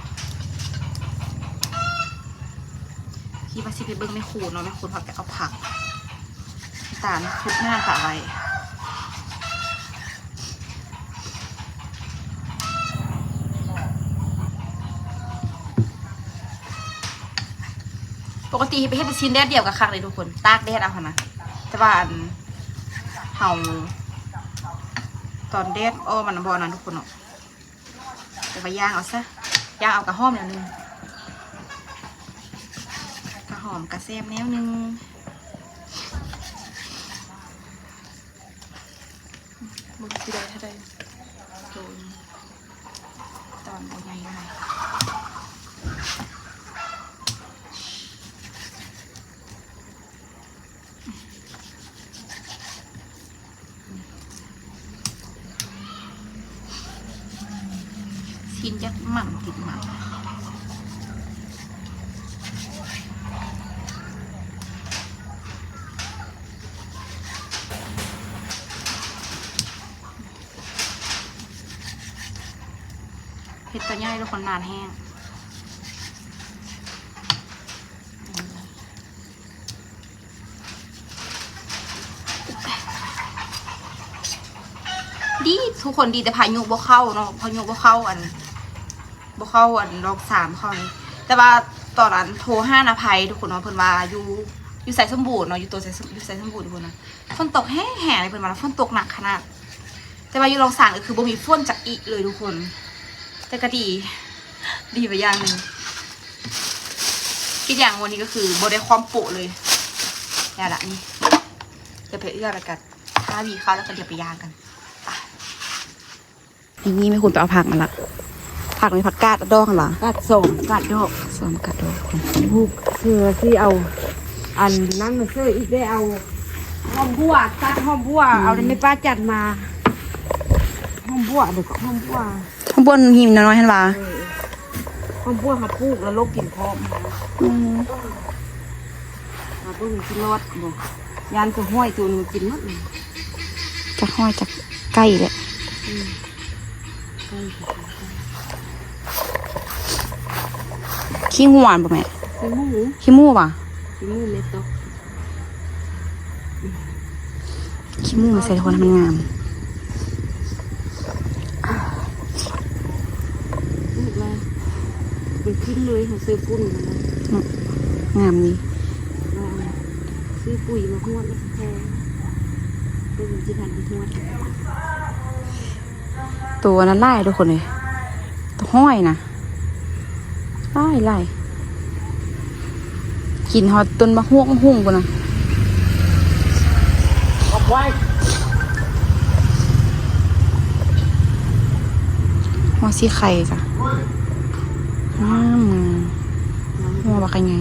ຄິດວ່າຊິໄປເບິ່ງແມ່ຄູນເນາະ ແມ່ຄູນພາໄປເອົາຜັກ ຕານຄຸດນ້ຳປາໄວ້. ປົກກະຕິໄປເຮັດລູກຊີ້ນແດດດຽວກໍຄັກເດ້ທຸກຄົນ ຕາກແດດເອົາຫັ້ນນະ ແຕ່ວ່າອັນ ເຮົາ ຕອນແດດອອກມັນບໍ່ອັນນັ້ນທຸກຄົນເນາະ. ແຕ່ວ່າຍ່າງເອົາຊະ ຍ່າງເອົາກະຫອມແນວໜຶ່ງ ກະຫອມກະແຊບແນວໜຶ່ງ. ເບິ່ງຊິໄດ້ເທົ່າໃດ ໂລໜຶ່ງ ຕອນບໍ່ໃຫຍ່ເທົ່າໃດ. ຊີ້ນ ມັນ ຕິດມັນ ເຮັດຕົວໃຫຍ່ ທຸກຄົນ ນານແຮງ. ດີ ທຸກຄົນ ດີແຕ່ພາຍຸບໍ່ເຂົ້າເນາະ ພາຍຸບໍ່ເຂົ້າ ອັນ ບໍ່ເຂົ້າ ອັນ ລອກສາມເຂົ້ານີ້. ແຕ່ວ່າຕອນນັ້ນໂທຫານາໄພ ທຸກຄົນເນາະ ເພິ່ນວ່າຢູ່ ຢູ່ໄຊສົມບູນເນາະ ຢູ່ໂຕໄຊ ຢູ່ໄຊສົມບູນພຸ້ນນະ ຝົນຕົກແຮງໆ ເພິ່ນວ່າ ຝົນຕົກໜັກຂະໜາດ. ແຕ່ວ່າຢູ່ລອງສານກໍຄືບໍ່ມີຝົນຈັກອີກເລີຍທຸກຄົນ ແຕ່ກໍດີ ດີໄປຢ່າງໜຶ່ງ ອີກຢ່າງວັນນີ້ກໍຄືບໍ່ໄດ້ຄວາມໂປະເລີຍ. ແລ້ວລະນີ້ ດຽວໄປເອື້ອ ແລ້ວກໍທາວີເຂົ້າ ແລ້ວກໍດຽວໄປຍ່າງກັນ. ໄປ ນີ້ແມ່ຄູນໄປເອົາຜັກມາລະ ຜັກນີ້ ຜັກກາດດອກຫັ້ນຫວາ ກາດສອງ ກາດດອກ ສອງ ກາດດອກ ລູກເສືອຊິເອົາ ອັນນັ້ນມາເສີອີກ ໄດ້ເອົາຫອມບົວ ຕັດຫອມບົວ ເອົາແມ່ປ້າຈັດມາ ຫອມບົວ ເດີ ຫອມບົວ ຫອມບົວຫີນນ້ອຍໆຫັ້ນຫວາ ເອີ ຫອມບົວເຮົາປູກແລ້ວລົກກິນພ້ອມ ອືມ ເອົາເບິ່ງຊິລອດບໍ່ ຢ້ານຈະຫ້ອຍໂຕໜຶ່ງກິນໝົດ ຈັກຫ້ອຍຈັກໄກ່ແຫຼະ ອືມ ຂີ້ຫວນບໍ່ແມ່? ຂີ້ໝູ ຂີ້ໝູຫວາ? ຂີ້ໝູແມ່ຕອກ ຂີ້ໝູມາໃສ່ໃຫ້ມັນງາມ ລູກລະ ມັນຂຶ້ນເລີຍ ເຮົາເສີປຸ້ນຫັ້ນນະ ເນາະ ງາມດີ ຊື້ປຸ໋ຍມາຮວດແລ້ວ ແຕ່ມັນຊິທັນໄດ້ຮວດ. ໂຕອັນນັ້ນຫຼາຍທຸກຄົນເອີຍ ໂຕຫ້ອຍນະ ຫຼາຍໆ ກິນຮອດຕົ້ນໝາກຮວກໝາກຫຸ່ງພຸ້ນນະ ຫົວສີໄຂ່ກະງາມ ງາມ ຫົວບັກໃຫຍ່.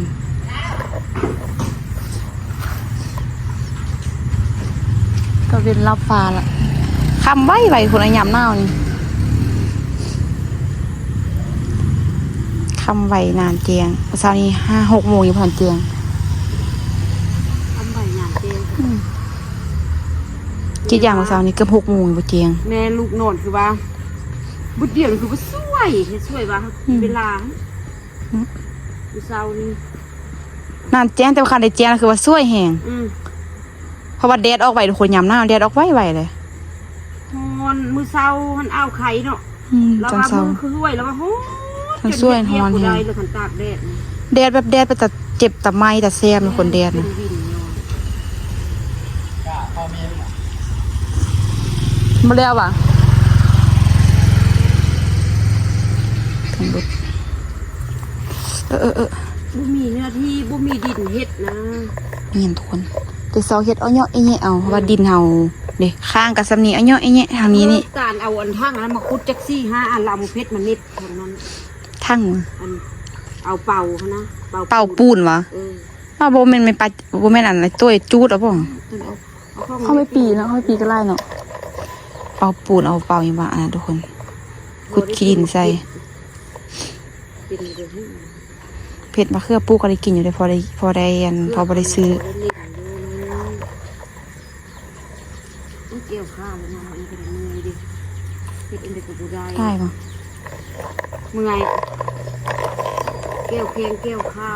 ຕາເວັນລັບຟ້າລະ ຄ່ຳໄວໆ ພຸ້ນນະ ຍາມໜາວນີ້ ຄ່ຳໄວນານແຈ້ງ ເຊົ້ານີ້ຫ້າຫົກໂມງຍັງບໍ່ທັນແຈ້ງ ຄ່ຳໄວນານແຈ້ງ ອືມ ຄິດຢ່າງເຊົ້ານີ້ເກືອບຫົກໂມງຍັງບໍ່ແຈ້ງ ແມ່ລູກນອນຄືວ່າ ບຶດດຽວນີ້ຄືວ່າສວຍ ເຮັດສວຍວ່າ ອືມ ເວລາ ອືມ ມື້ເຊົ້ານີ້ ນານແຈ້ງ ແຕ່ວ່າຄັນໄດ້ແຈ້ງຄືວ່າສວຍແຮງ ອືມ ເພາະວ່າແດດອອກໄວທຸກຄົນ ຍາມໜາວແດດອອກໄວໆເລີຍ ຮ້ອນ ມື້ເຊົ້າຫັ້ນອ້າວໄຄເນາະ ອືມ ລາວວ່າມື້ຄືສວຍ ລາວວ່າຮ້ອນ ມັນສວຍ ຮ້ອນແຮງ ແດດແບບແດດໄປຕາເຈັບຕາໄໝ້ຕາແສບ ແມ່ນ ຄົນແດດນະ ເປັນວິນຢູ່ ບໍ່ແລ້ວຫວາ? ເອີໆໆ ບໍ່ມີເນື້ອທີ່ ບໍ່ມີດິນເຮັດນະ ແມ່ນທຸກຄົນ ແຕ່ເຊົ້າເຮັດເອາະເຍາະແອະແຍະເອົາ ເພາະວ່າ ອືມ ດິນເຮົາເດ້ ຂ້າງກະສ່ຳນີ້ ເອາະເຍາະແອະແຍະທາງນີ້ນີ້ ການເອົາອັນຖັງອັນນັ້ນມາຂຸດຈັກສີ່ຫ້າອັນ ລະເອົາເພັດມາເນັດທາງນັ້ນ ຖັງ ອັນ ເອົາເປົາຫັ້ນນະ ເປົາ ເປົາປູນຫວາ? ເອີ ອ້າວ ບໍ່ແມ່ນ ແມ່ນປາ ບໍ່ແມ່ນອັນນັ້ນ ໂຕ້ຍຈູດເອົາບໍ່? ເອົາຂອງ ເຮົາໄປປີເນາະ ເຮົາໄປປີກໍຫຼາຍເນາະ ເປົາປູນ ເອົາເປົາຫຍັງວ່າອັນນັ້ນທຸກຄົນ ຂຸດຂີ້ດິນໃສ່ ເຜັດ ມະເຂືອປູກກໍໄດ້ກິນຢູ່ເດ້ ພໍໄດ້ ພໍໄດ້ອັນ ພໍບໍ່ໄດ້ຊື້ ແກ້ວຂາແລ້ວເນາະ ອັນນີ້ກໍໄດ້ເມື່ອຍເດ້ ເຮັດອັນໃດກໍບໍ່ໄດ້ ໄດ້ບໍ່? ເມື່ອຍ ແກ້ວແຂ້ງແກ້ວຂາ.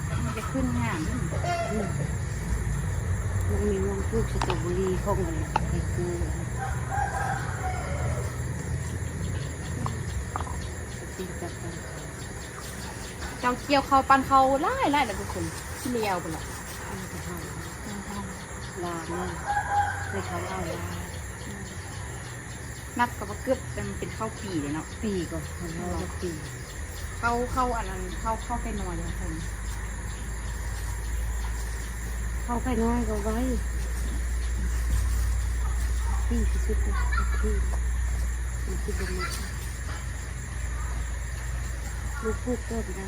ມັນຈະຂຶ້ນງາມເດ້ ອືມ ມັນມີມ່ວງປູກສະຕໍເບີຣີຂອງອັນນີ້ ໄອ້ກູ ເຈົ້າກ່ຽວເຂົ້າ ປັ່ນເຂົ້າຫຼາຍໆ ແລ້ວທຸກຄົນ ຂີ້ເຫຼວພຸ້ນລະ ອືມ ລາມາ ໃສ່ເຂົ້າຫຼາຍໆ ອືມ. ນັບກໍວ່າເກືອບເປັນ ເປັນເຂົ້າປີເດ້ເນາະ ປີກວ່າ ເຂົ້າ ເຂົ້າ ເຂົ້າປີ ເຂົ້າ ເຂົ້າອັນນັ້ນ ເຂົ້າ ເຂົ້າໄກ່ນ້ອຍເນາະ ເຂົ້າໄກ່ນ້ອຍກໍໄວ ດີທີ່ສຸດ ຄື ຄືບໍ່ມີ ລູກປູກເກີດໄດ້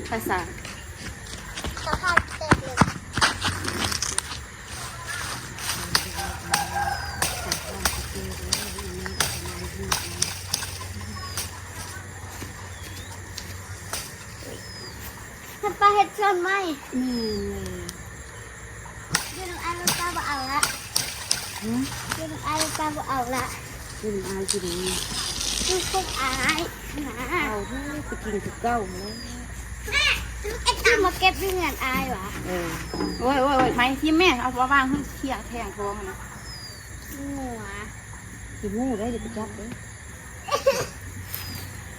ພາສາ ເຮັດປາເຮັດເຮືອນໃໝ່ ແມ່ນແລ້ວ ຢູ່ນຳອ້າຍ ປ້າບໍ່ເອົາລະ ຫື? ຢູ່ນຳອ້າຍ ປ້າບໍ່ເອົາລະ ຢູ່ນຳອ້າຍຊິເດ້ ຢູ່ພວກອ້າຍນະ ເອົາເດີ ໄປກິນຄືເກົ່າແລ້ວ ແມ່ ເອັດຕາມມາເກັບຢູ່ເຮືອນອ້າຍຫວາ ເອີ ໂອ້ຍ ໂອ້ຍ ໂອ້ຍ ໄມ້ຖິ້ມແມ່ ເອົາມາວາງເຮືອນ ຂຽງແທງທ້ອງຫັ້ນນະ ໝູຫວາ ຂີ້ໝູໄດ໋ ຢ່າໄປຈັບເດີ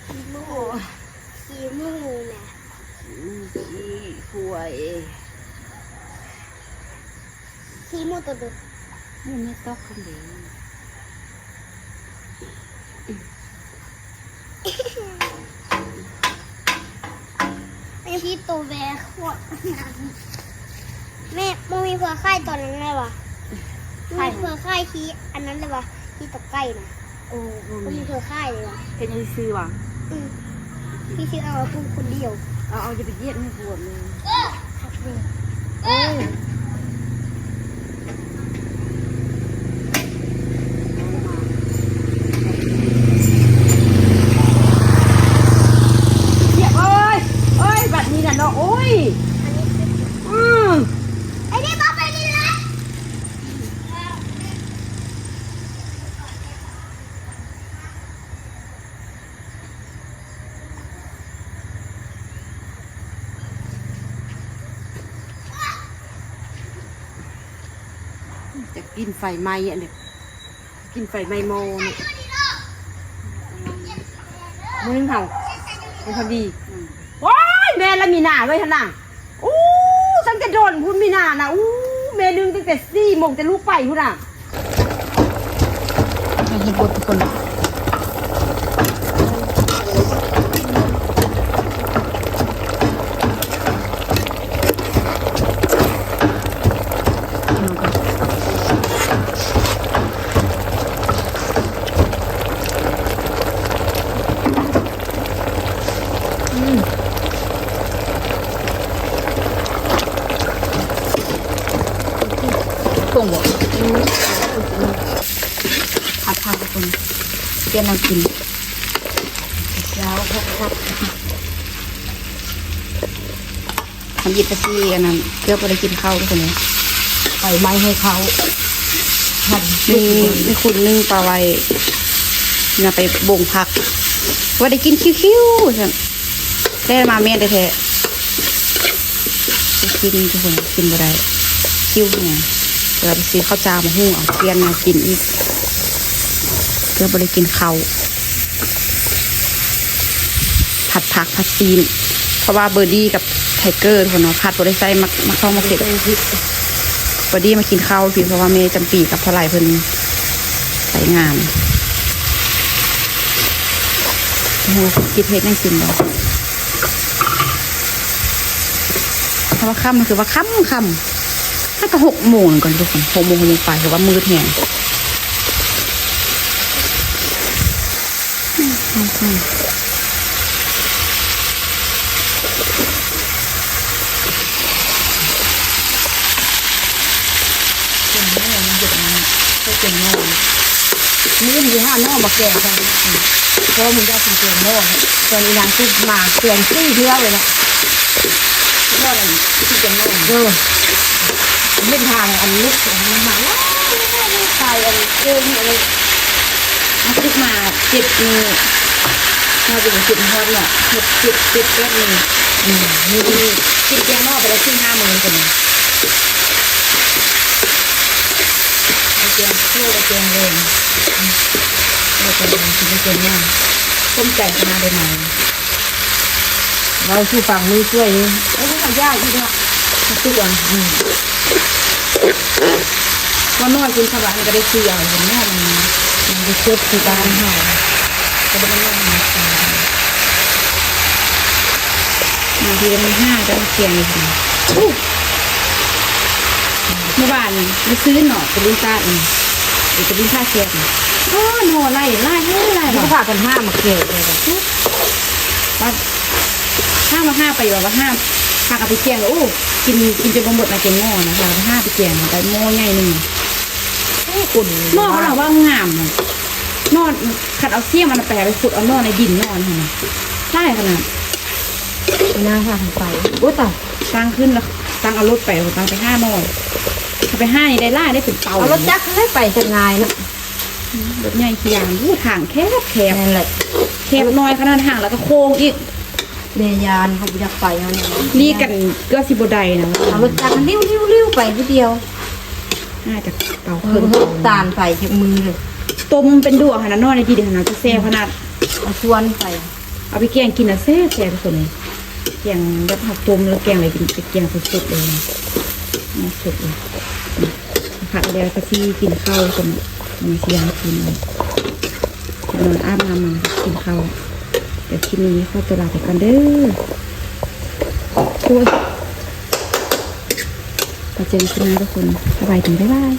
ຂີ້ໝູ ຂີ້ໝູແຫຼະ ຂີ້ໝູ ຂີ້ຄວາຍ ຂີ້ໝູໂຕດຸ ໝູແມ່ຕອກຄັນເດ ຂີ້ໂຕແວໂຄດ ແມ່ ບໍ່ມີເຜື່ອໄຂ່ຕົວນັ້ນເລີຍຫວາ ບໍ່ມີເຜື່ອໄຂ່ຂີ້ອັນນັ້ນເລີຍຫວາ ຂີ້ຕົວໄກ່ນະ ໂອ້ ບໍ່ມີເຜື່ອໄຂ່ເລີຍຫວາ ເຮັດຫຍັງຊື່ຫວາ ອື ພີ່ຊື້ເອົາປູກຄົນດຽວ ເອົາ ເອົາ ຢ່າໄປຢຽດໃຫ້ປວດເລີຍ ເອີ ເອີ ໂອ້ຍ ໂອ້ຍ ບັດນີ້ນະເນາະ ໂອ້ຍ ອື ຈະກິນໄຟໄໝ້ອັນນີ້ ກິນໄຟໄໝ້ໝໍ້ນີ້ ມື້ໜຶ່ງເຮົາ ມັນພໍດີ ອື ໂອ້ຍ ແມ່ນລະມີນາເວີຍຫັ້ນນະ ອູ້ ຕັ້ງແຕ່ດົນພຸ້ນມີນານະ ອູ້ ແມ່ດຶງຕັ້ງແຕ່ສີ່ໂມງແຕ່ລູກໄປພຸ້ນນະ ໃຫ້ເຮັດບົດທຸກຄົນ ອືມ ຄົງບໍ່? ອືມ ຜັດ ຜັດ ທຸກຄົນ ປ່ຽນແນວກິນ ເຈົ້າ ຜັດ ຜັດ ທຳອິດປາຊີອັນນັ້ນ ເກືອບບໍ່ໄດ້ກິນເຂົ້າທຸກຄົນເອີຍ ໄຟໄໝ້ໃຫ້ເຂົ້າ ມີ ມີຄຸນໜຶ່ງປາໄວ້ ນຳໄປບົ່ງຜັກ ວ່າໄດ້ກິນຄິວໆ ວ່າຊັ້ນ ແລ່ນມາແມ່ນແທ້ໆ ໄດ້ກິນທຸກຄົນ ກິນບໍ່ໄດ້ ຫິວຫຍັງ ແລ້ວໄປຊື້ເຂົ້າຈ້າວມາຫຸ່ງເອົາ ປ່ຽນແນວກິນອີກ ເກືອບບໍ່ໄດ້ກິນເຂົ້າ. ຜັດຜັກຜັດຊີ້ນ ເພາະວ່າເບີດີ້ກັບໄທເກີທຸກຄົນເນາະ ຜັດບໍ່ໄດ້ໃສ່ໝາກ ໝາກທອງໝາກເຜັດ ເບີດີ້ມາກິນເຂົ້າພີ້ ເພາະວ່າແມ່ຈຳປີກັບພໍ່ຫຼ້າເພິ່ນໄປງານ. ໂອ້ໂຫ ຄິດເຮັດຫຍັງກິນບໍ່ ເພາະວ່າຄ່ຳ ຄືວ່າຄ່ຳໆ ຫາກະຫົກໂມງກ່ອນທຸກຄົນ ຫົກໂມງ ຫົກໂມງປາຍ ຖືວ່າມືດແຮງ. ອືມ ອືມ ອືມ ແກງໜໍ່ ມັນເຮັດອັນນີ້ ໃສ່ແກງໜໍ່ ມື້ອື່ນຊິຫາໜໍ່ມາແກງໃສ່ ອືມ ເພາະວ່າມື້ນີ້ຊິເອົາແກງໜໍ່ ສ່ວນອີນາງຊື້ໝາກແກງສີ່ເທື່ອເລີຍນະ ເພາະວ່າຊິແກງໜໍ່ ເອີ ເຫັນທາງອັນລຸກ ອັນນີ້ມາແລ້ວ ໃສ່ອັນເອີ ນີ້ ອັນນີ້ ມາເກັບມາເຈັດມື້ ເຮົາຈະໄດ້ເກັບຮອດເນາະ ເຈັດ ເຈັດ ເຈັດ ແປດມື້ ອືມ ມື້ນີ້ກິນແກງໜໍ່ໄປແລ້ວສີ່ຫ້າມື້ພຸ້ນນະ. ແກງເຂົ້າແກງແດງ ແລ້ວກໍກິນແກງໜ້າ ສົມໃຈຂະໜາດເລີຍ. ເວົ້າສູ່ຟັງ ມືຊ່ວຍ ເອີ ເອົາຢາອີກແລ້ວ ມັນສຸກແລ້ວ ອືມ ວ່ານ້ອຍຂຶ້ນ ຊາວບ້ານກໍໄດ້ຊື້ເອົາ ເຫັນແລ້ວ ມັນ ມັນບໍ່ສົດຄືບ້ານເຮົາ ກໍໄດ້ນ້ອຍ ບາງທີມັນຫ້າ ແຕ່ວ່າແກງນີ້ ເມື່ອວານນີ້ໄປຊື້ເນາະ ໄປລຸ້ນຕາດນີ້ ໄປລຸ້ນຕາດແຊບນີ້ ໂອ້ ໜໍ່ຫຼາຍ ຫຼາຍ ຫຼາຍ ຫຼາຍ ພາກັນຫາມາແກງເລີຍ ວ່າ ຖາມວ່າຫາໄປວ່າ ວ່າຫາ ພາກັນໄປແກງ ໂອ້ ກິນ ກິນຈົນບໍ່ໝົດນະ ແກງໜໍ່ນະ ພາກັນຫາໄປແກງ ໄດ້ໝໍ້ໃຫຍ່ໜຶ່ງ ໂອ້ ຄົນ ໜໍ່ເຂົາລາວວ່າງາມນະ ໜໍ່ ຄັນເອົາສຽມມັນໄປ ໄປຂຸດເອົາໜໍ່ໃນດິນໜໍ່ຫັ້ນນະ ຫຼາຍຂະໜາດ ໜ້າພາກັນໄປ ໂອ້ ຕາຍ ຕັ້ງຂຶ້ນລະ ຕັ້ງເອົາລົດໄປ ຕັ້ງໄປຫາໜໍ່ ຖ້າໄປຫານີ້ໄດ້ຫຼາຍ ໄດ້ເປັນເປົາ ເອົາລົດຈັກຫັ້ນແຫຼະ ໄປຈັກງ່າຍເນາະ. ອືມ ລົດໃຫຍ່ຂີ້ຢ້ານ ໂອ້ ທາງແຄບໆ ນັ້ນແຫຼະ ແຄບນ້ອຍຂະໜາດ ທາງແລ້ວກໍໂຄ້ງອີກ ແມ່ຢ້ານ ເຮົາບໍ່ຢາກໄປເຮົານີ້ ລີ້ກັນເກືອບຊິບໍ່ໄດ້ນະ ເອົາລົດຈັກຫັ້ນ ລິ້ວໆໆ ໄປຜູ້ດຽວ ໜ້າຈະເປົາເຄິ່ງ ເອີ ຕານໄປຈັກມື້ເລີຍ ຕົ້ມເປັນດວງຫັ້ນນະ ໜໍ່ໃນດິນຫັ້ນນະ ຈະແຊບຂະໜາດ ເອົາຊວນໄປ ເອົາໄປແກງກິນນະ ແຊບໆ ທຸກຄົນ ແກງແບບເຮົາຕົ້ມແລ້ວແກງເລີຍ ເປັນແກງສົດໆ ເລີຍ ສົດເລີຍ. ຜັດແລ້ວກໍຊິກິນເຂົ້າກ່ອນ ມັນຊິຍັງກິນ ອາບນ້ຳ ກິນເຂົ້າ. ດຽວຄລິບນີ້ຂໍຕົວລາໄປກ່ອນເດີ ໂອ້ຍ ແລ້ວເຈີກັນໃໝ່ທຸກຄົນ ສະບາຍດີ ບາຍບາຍ.